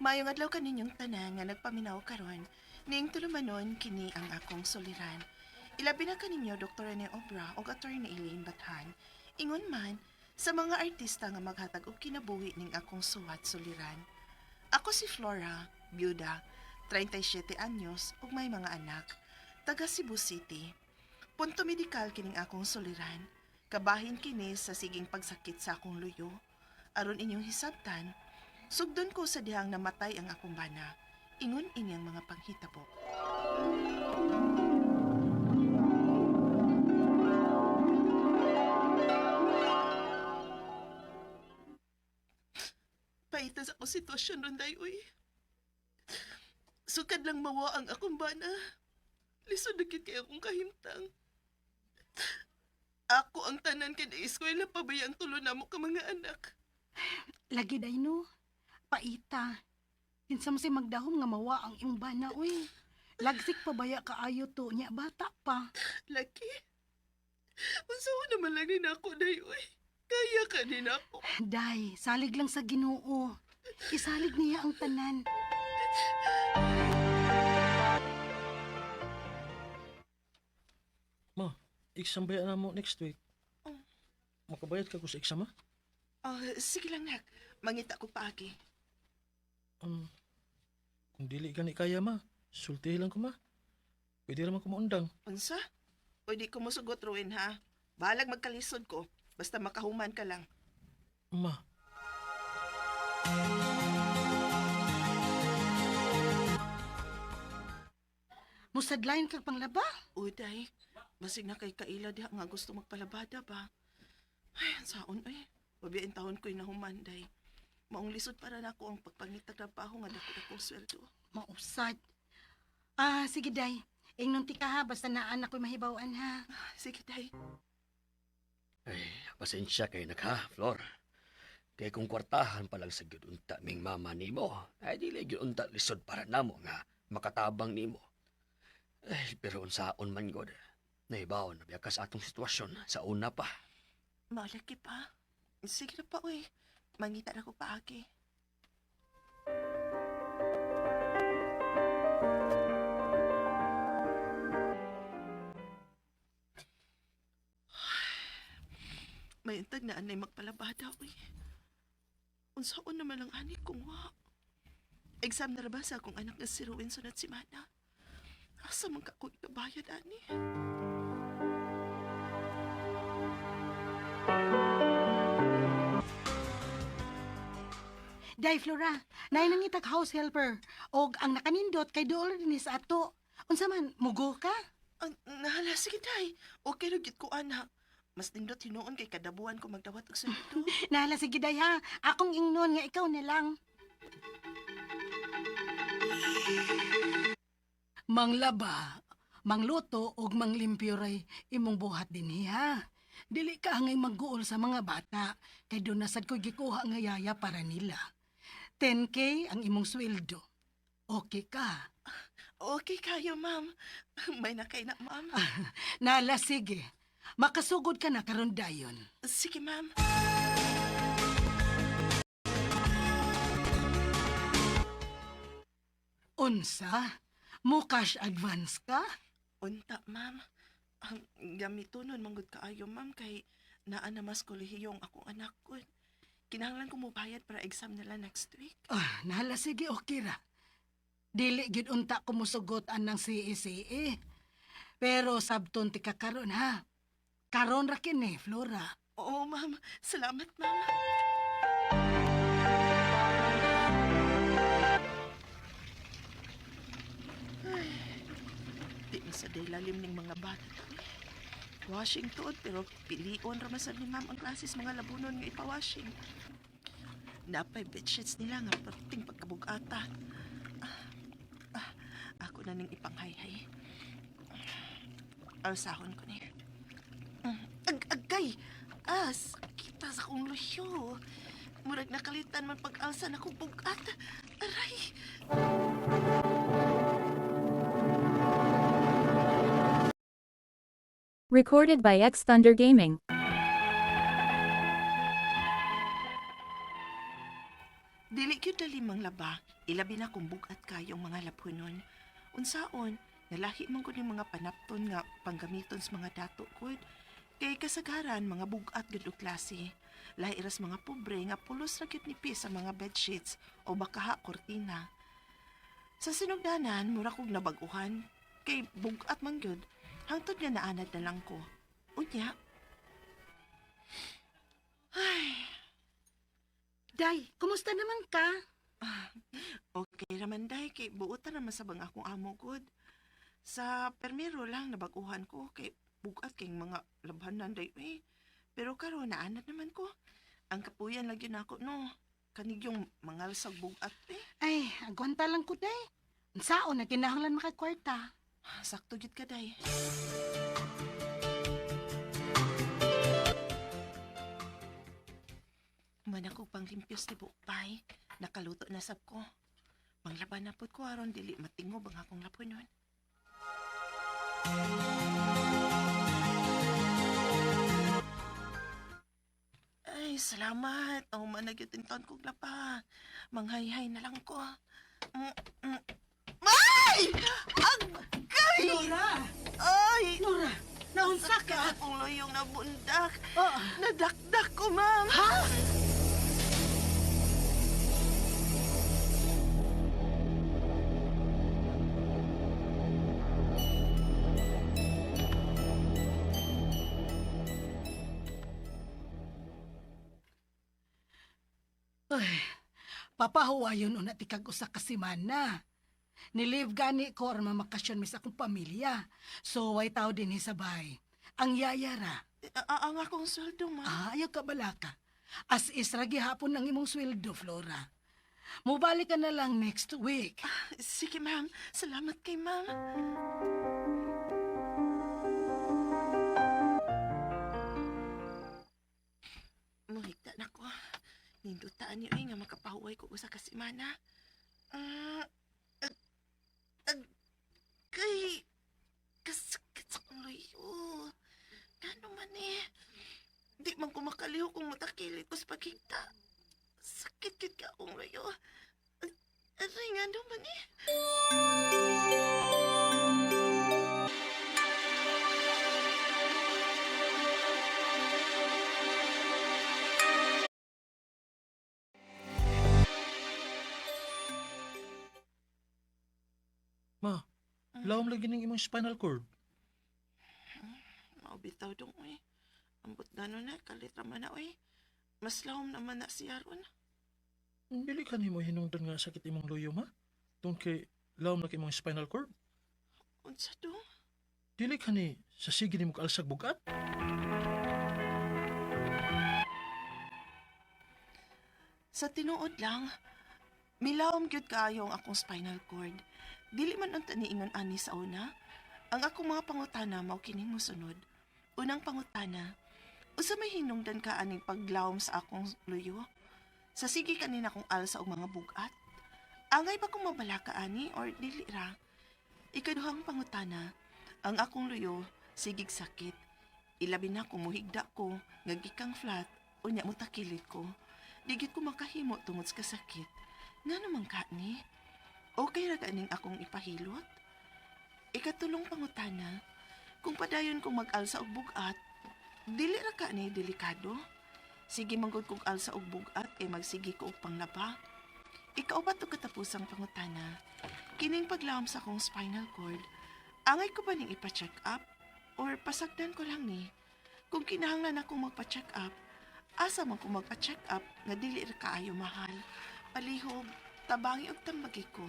Maayong adlaw kaninyong tanan nga nagpaminaw karon. Ning tulumanon kini ang akong suliran. Ilabi na kaninyo Dr. Rene Obra ug Attorney Elaine Bathan. Ingon man sa mga artista nga maghatag og kinabuhi ning akong suwat suliran. Ako si Flora, byuda, 37 anyos ug may mga anak, taga Cebu City. Punto medikal kining akong suliran. Kabahin kini sa siging pagsakit sa akong luyo. Aron inyong hisabtan, sugdon ko sa dihang namatay ang akong bana. Ingon ini ang mga panghitabo. Paitas ako sitwasyon ron, day, uy. Sukad lang mawa ang akong bana. Lisod na gyud kay akong kahimtang. Ako ang tanan kay na eskwela pabaya ang tulo namo ka mga anak. Lagi day no. Paita. Kinsa mo si magdahom nga mawa ang imong bana uy. Lagsik pa baya kaayo to nya bata pa. Laki. Unsa ko naman lang ni nako, day, uy. Kaya ka din ako. Day, salig lang sa Ginoo. Isalig niya ang tanan. Ma, exam ba na mo next week? Oh. Makabayad ka ko sa exam, ma? Ah, sige lang, nak. Mangita ko paagi. Kung dili gani kaya, ma, sultihi lang ko, ma. Pwede raman ko maundang. Unsa? Pwede ko mosugot, Ruin, ha? Balag magkalisod ko. Basta makahuman ka lang. Ma, Musadlain kag panglaba. Uy, day. Basig na kay kaila diha nga gusto magpalabada ba? Ay, ang saon, ay. Pabiyain taon ko'y nahuman, day. Maong lisod para nako ang pagpangitag trabaho nga dako akong sweldo. Mausad. Ah, sige day. Ingnon ti ka ha, basta naan ako'y mahibaw-an ha. Ah, sige, day. Ay, pasensya kay nagha, Flor. Kay kung kwartahan pa lang sa gyud unta ming mama nimo, ay dili gyud unta lisod para namo nga makatabang nimo. Ay, pero unsaon man god. Nahibaw na biya ka sa atong sitwasyon sa una pa. Malaki pa. Sige na pa, uy. Mangita na ko paagi. May untag na anay magpalabada, uy. Unsaon naman ang ani kung wa. Exam na ra ba sa akong anak nga si Ruin sunod simana? Asa man ka ko ikabayad, ani? Day Flora, naay nangitag house helper. Og ang nakanindot kay dool dinhi sa ato. Unsa man, mugo ka? Ang nahala, sige, day. Okay ra gyud ko, ana. Mas nindot hinuon kay kadabuan ko magdawat og sweldo. Nahala sige day ha. Akong ingnon nga ikaw na lang. Manglaba, mangluto og manglimpyo ray imong buhat dinhi ha. Dili ka angay magguol sa mga bata kay doon na sad ko'y gikuha nga yaya para nila. 10K ang imong sweldo. Okay ka. Okay kayo, ma'am. May nakay na, ma'am. Nala sige. Makasugod ka na karon dayon. Sige, ma'am. Unsa? Mo cash advance ka? Unta, ma'am. Ang gamito nun, manggod kaayo, ma'am, kay naa na mas kolehiyo ang akong anak ko. Kinahanglan ko mobayad para exam nila next week. Ah, nahala sige okay ra. Dili gyud unta ko mosugot anang CECE. Pero sabton ti ka karon ha. Karon ra kini, Flora. Oo, ma'am. Salamat, ma'am. Ay, di na sa day lalim ning mga bata. Eh. Washing tuod, pero pilion ra man sad ni ma'am ang klases mga labunon nga ipawashing. Napay bedsheets nila nga perting pagkabugata. Ah, ah, ako na ning ipanghayhay. Alsahon ko ni. Ag agay! As, kita sa akong luyo. Murag nakalitan man pag-alsa na akong bugat. Aray! Recorded by X Thunder Gaming. Dili gyud dali manglaba, ilabi na kung bugat kayong mga labhonon. Unsaon, nalahi man gud yung mga panapton nga panggamiton sa mga dato gud. Kay kasagaran mga bugat gud og klase. Lahi ras mga pobre nga pulos ra gyud nipis sa mga bedsheets o bakaha kortina. Sa sinugdanan, mura kog nabag-uhan. Kay bugat man gyud. Hangtod nga naanad na lang ko. Unya, Day, kumusta naman ka? okay raman day, kay buotan naman sa bang akong amo gud. Sa permiro lang nabaguhan ko kay bugat kay mga labhanan day eh. Pero karon naanad naman ko. Ang kapuyan lagi nako no. Kanigyong mangalsag bugat eh. Ay, agwanta lang ko, day. Unsaon na kinahanglan makakwarta. Sakto gyud ka day. Man ako panglimpyos ni Bukbay. Nakaluto na sab ko. Manglaban na pud ko aron dili matingob ang akong lapunon. Ay, salamat. Ang man nagyud taon kog lapa. Manghayhay na lang ko. Mm, mm. Ay! Agay! Nora! Ay! Nora! Naunsa ka? Akong luyong nabundak. Oh, Nadakdak ko, ma'am. ha? Ay, papahuwayon una ti kag usa ka semana. Nilive gani ko aron mamakasyon mis akong pamilya. So way tao dinhi sa bahay. Ang yaya ra. Ang akong sweldo, ma'am. Ah, ayaw ka balaka. As is ra gihapon ang imong sweldo, Flora. Mubalik ka na lang next week. Sige, ma'am. Salamat kay ma'am. Muhigta na ko. Nindutaan niyo eh nga makapahuway ko usa ka semana. Ah, ag, ag, kay, kasakit sa kong luyo. Gano man eh. Di man ko makaliho kung matakilit ko sa paghigta. Sakit kit ka akong luyo. Aray nga naman eh. Ma, lawom lagi ning imong spinal cord. Maubitaw dong oy. Ambot gano na, kalit raman na oy. Mas lawom naman na siya ron. Dili ka nimo hinungdan nga sakit imong luyo, ma. Tungkol kay lawom lagi imong spinal cord. Unsa dong? Dili ka ni sa sige nimo kaalsag bugat. Sa tinuod lang, milawom gyud kaayo ang akong spinal cord. Dili man unta niingon ani sa una. Ang akong mga pangutana mao kining mosunod. Unang pangutana, usa may hinungdan ka aning paglawom sa akong luyo? Sa sige kanina kong alsa og mga bugat? Angay ba kong mabalaka ani or dili ra? Ikaduhang pangutana, ang akong luyo sigig sakit. Ilabi na kung muhigda ko, nga gikang flat, unya mutakilid ko. Digit ko makahimo tungod sa kasakit. Nga naman ka ni? Okay ra kaning akong ipahilot? Ikatulong pangutana, kung padayon kong mag-alsa og bugat, dili ra ka ni delikado? Sige manggod kog alsa og bugat kay magsige ko og panglaba. Ikaw ba to katapusang pangutana? Kining paglawom sa akong spinal cord, angay ko ba ning ipa-check up? Or pasagdan ko lang ni? Kung kinahanglan akong magpa-check up, asa man ko magpa-check up nga dili ra kaayo mahal. Palihog, tabangi og tambagi ko.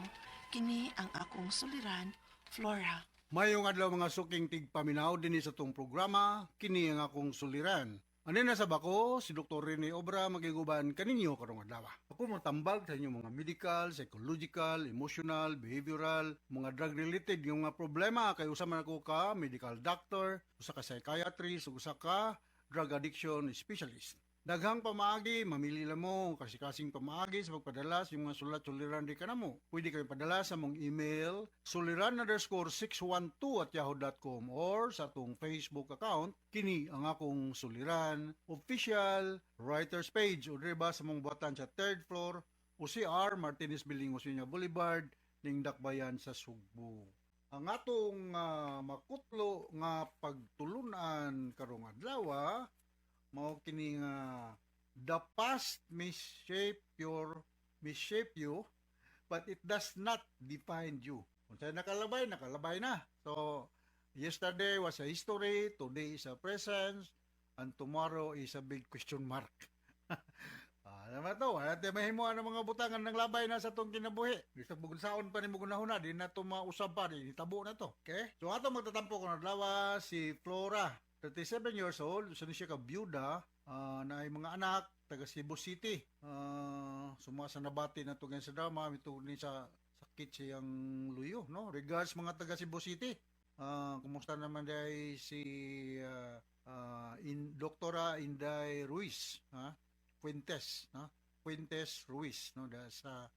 Kini ang akong suliran, Flora. Mayong adlaw mga suking tigpaminaw dinhi sa tong programa, kini ang akong suliran. Ani na sa bako, si Dr. Rene Obra magiguban kaninyo karong adlaw. Ako motambag sa inyong mga medical, psychological, emotional, behavioral, mga drug-related yung mga problema kay usa man ako ka medical doctor, usa ka psychiatrist, ug usa ka drug addiction specialist. Daghang pamaagi, mamili lang mo kasi-kasing pamaagi sa pagpadala sa inyong mga sulat suliran di kanamo. Pwede kayo padala sa mong email suliran_612@yahoo.com or sa atong Facebook account kini ang akong suliran official writers page o diba sa mong buhatan sa third floor OCR Martinez Building, Osmeña Boulevard, ning Dakbayan sa Sugbo. Ang atong makutlo nga pagtulunan karong adlaw mao kini nga "The past may shape you, but it does not define you." Kung sa'yo nakalabay, nakalabay na. So, yesterday was a history, today is a present, and tomorrow is a big question mark. Naman to, wala tayo mahimuan ng mga butangan ng labay na sa itong kinabuhi. Bisag bugod saon pa ni mo gunahuna, di na ito mausab pa, di tabo na to. Okay? So ato magtatampo ko adlaw si Flora, 37 years old, usa ni siya ka byuda, na ay mga anak, taga Cebu City. Suma sa nabati na to sa drama, ito ni sa sakit siyang luyo, no? Regards mga taga Cebu City. Kumusta naman day si Doktora Inday Ruiz, ha? Fuentes, no? Fuentes Ruiz, no, da sa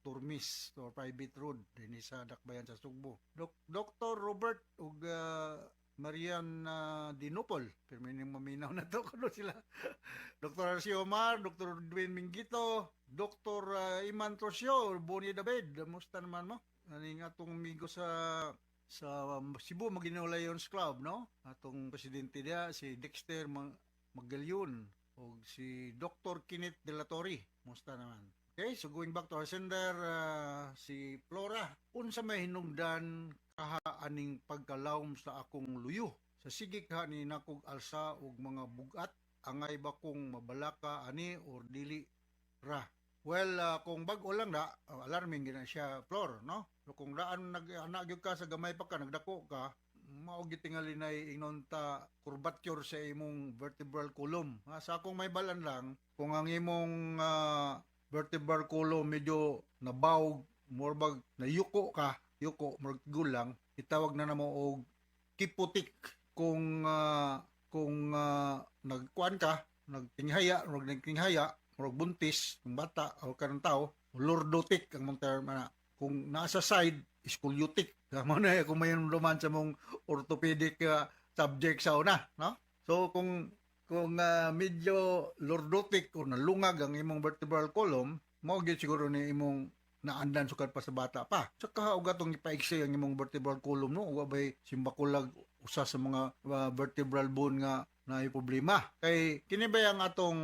Turmis or private road dinhi sa Dakbayan sa Sugbo. Dr. Robert ug Marian Dinopol, pero ning maminaw na to kuno sila. Dr. Arcio Omar, Dr. Dwayne Mingito, Dr. Iman Trosio, Bonnie David, kamusta naman mo? Aning atong amigo sa Cebu Maginoo Lions Club, no? Atong presidente diya si Dexter Magalyon o si Dr. Kenneth De La Torre. Musta naman? Okay, so going back to our sender, si Flora. Unsa may hinungdan kaha aning pagkalawom sa akong luyo? Sa sige ka ni nakog alsa og mga bugat, angay ba kong mabalaka ani or dili ra? Well, kung bag-o lang na, alarming gina siya, Flor, no? So kung daan nag anak gyud ka sa gamay pa ka nagdako ka, mao gyud tingali nay ingnon ta curvature sa imong vertebral column. Ha, sa akong may balan lang, kung ang imong vertebral column medyo nabawog, more bag nayuko ka, yuko murag gulang, itawag na namo og kyphotic. Kung nagkuan ka, nagtinghaya, murag nagtinghaya, murag buntis ng bata o kanang tao, lordotic ang mong term ana. Kung nasa side, scoliotic. Mao na kung may duman sa mong orthopedic subject sa una, no? So kung medyo lordotic o nalungag ang imong vertebral column, mao gyud siguro ni imong naandan sukad pa sa bata pa. Saka og atong ipa-x-ray ang imong vertebral column, no, wa bay simbakulag usa sa mga vertebral bone nga naay problema. Kay kini ba ang atong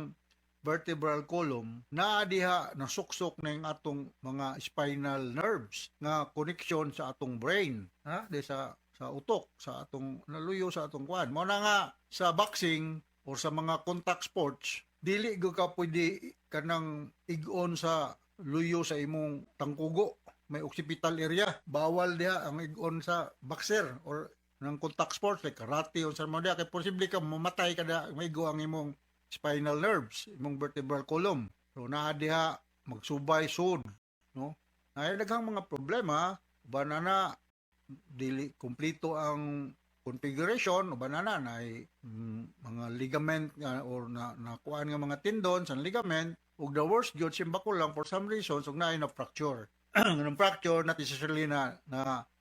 vertebral column naa diha nasuksok na yung atong mga spinal nerves nga connection sa atong brain, ha, di sa utok, sa atong naluyo, sa atong kuan. Mao na nga sa boxing or sa mga contact sports, dili gyud ka pwede kanang ig-on sa luyo sa imong tangkugo, may occipital area. Bawal diha ang ig-on sa boxer or ng contact sports like karate o sa mga diha kay posible ka mamatay kada maigo ang imong spinal nerves, imong vertebral column. So naa diha magsubay sud, no? Ay daghang mga problema, uban na dili kumpleto ang configuration, uban na na mga ligament nga or na nakuan nga mga tendon sa ligament, ug the worst gyud simbako lang for some reasons ug naay na fracture. Ang fracture not necessarily na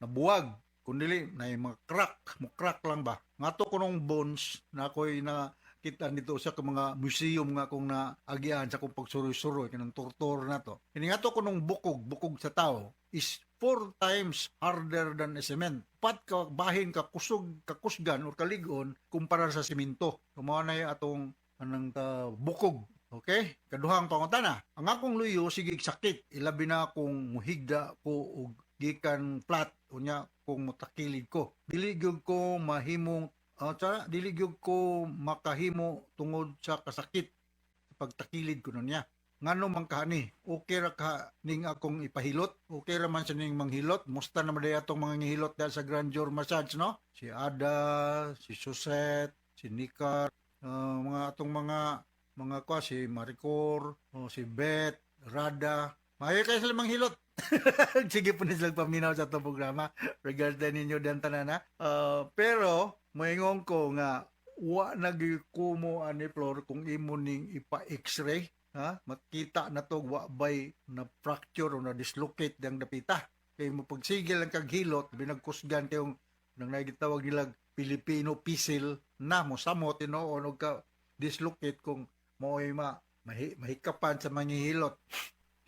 nabuwag kundi na mga crack, mo crack lang ba. Ngato kunong bones na ako'y na kita nito sa mga museum nga akong naagian sa akong pagsuroy-suroy kanang tortor na to. Kini nga to kunong bukog, bukog sa tao is four times harder than a cement. Pat ka bahin ka kusog kakusgan or kaligon kumpara sa simento. Mao na atong anang ta bukog. Okay? Kaduhang pangutana. Ang akong luyo sige sakit, ilabi na kung muhigda ko og gikan flat, unya kung mutakilid ko. Dili gyud ko mahimong dili gyud ko makahimo tungod sa kasakit sa pagtakilid ko niya. Ngano man ka ni? Okay ra ka ning akong ipahilot? Okay ra man sa ning manghilot? Musta naman day atong mga ngihilot dahil sa Grandeur Massage, no? Si Ada, si Suset, si Nikar, mga atong mga kwa, si Maricor, oh, si Beth, Rada. Maayo kayo sila manghilot. Sige po ni sila paminaw sa atong programa. Regards din ninyo dan tanan ha. Pero moingon ko nga wa nagikumo ani Flor kung imo ning ipa-x-ray, ha, makita na to wa bay na fracture o na dislocate diyang dapita kay mo pagsigil ang kaghilot binagkusgan kayong nang nagitawag nila Filipino pisil na mo samot tinuon og ka dislocate kung mo'y mahikapan sa manghihilot.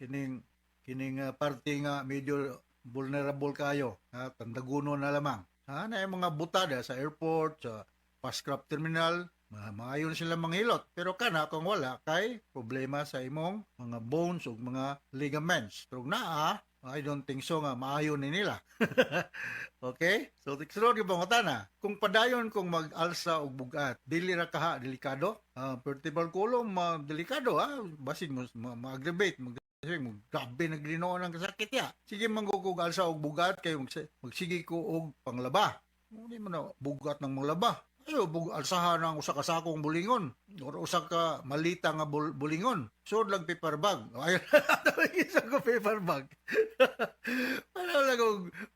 Kining kining parte nga medyo vulnerable kayo, ha, tandaguno na lamang. Ha, na yung mga butada sa airport, sa Pascrap Terminal, maayon sila manghilot. Pero kana kung wala kay problema sa imong mga bones ug mga ligaments. Pero naa, I don't think so nga maayo ni nila. Okay? So, sunod yung pangutana. Kung padayon kong mag-alsa og bugat, dili ra kaha delikado? Vertebral column, delikado ha. Basig mo ma-aggravate, kasi mo grabe na ginoon ang kasakit ya. Sige man ko kog alsa og bugat kay magsige ko og panglaba. Hindi man na bugat ng manglaba. Ayo bug alsahan ang usa ka sakong bulingon or usa ka malita nga bulingon. Sud lang paper bag. Ay, isa ko paper bag. Ano lang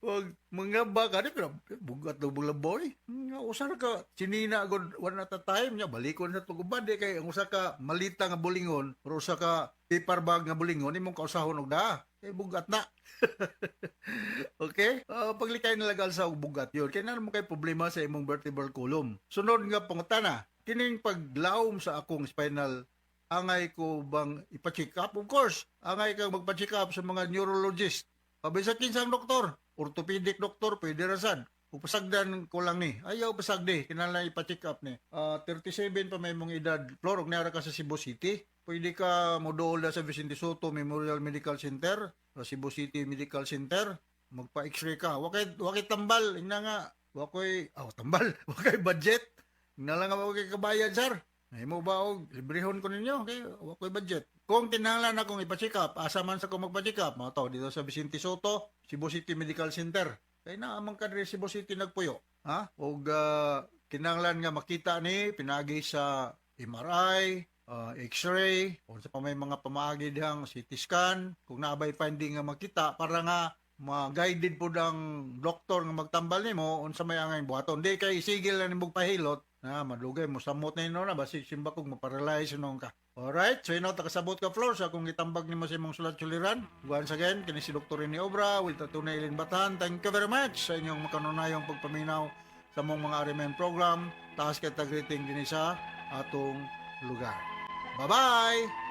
og mga bag ani pero bugat ng bulaboy. Nga usa ra ka sinina gud one at a time nya balikon sa tugubad di kay ang usa ka malita nga bulingon or usa ka paper bag nga bulingon imong kausahon og daa. Kay bugat na. Okay? Paglikay na lagal sa bugat yun. Kaya na mo kay problema sa imong vertebral column. Sunod nga pangutana, kining paglawom sa akong spinal, angay ko bang ipa-check up? Of course, angay kang magpa-check up sa mga neurologist. Pabay sa kinsang doktor, orthopedic doktor, pwede ra sad. Upasagdan ko lang ni. Ayaw pasagdi, kinahanglan ipa-check up ni. 37 pa may mong edad. Flor, og nara ka sa Cebu City. Pwede ka moduol na sa Vicente Soto Memorial Medical Center, sa Cebu City Medical Center. Magpa-x-ray ka. Wakay tambal. Ingna nga, wakoy, oh, tambal. Wakay budget. Ingna lang nga wakay kabayad, sir. Nahimo ba og librehon ko ninyo? Okay, wakoy budget. Kung kinahanglan akong ipa-check up, asa man sa ko magpa-check up, mao to dito sa Vicente Soto, Cebu City Medical Center. Kay naa man ka diri Cebu City nagpuyo. Ha? Og kinahanglan nga makita ni pinagi sa MRI, X-ray, o sa pa may mga pamaagi dihang CT scan, kung naabay finding nga makita para nga ma-guided po ang doktor nga magtambal nimo unsa may angay buhaton. Di kay sigil na nimong pahilot na madugay mo samot na ino na basig simba kog ma-paralyze noon ka. Alright, so ino takasabot ka, Flor, sa akong gitambag nimo sa imong sulat suliran. Once again, kini si Dr. Rene Obra with Attorney Eileen Batan. Thank you very much sa inyong makanunayong pagpaminaw sa mong mga RMN program. Taas kay tag-greeting dinhi sa atong lugar. Bye-bye!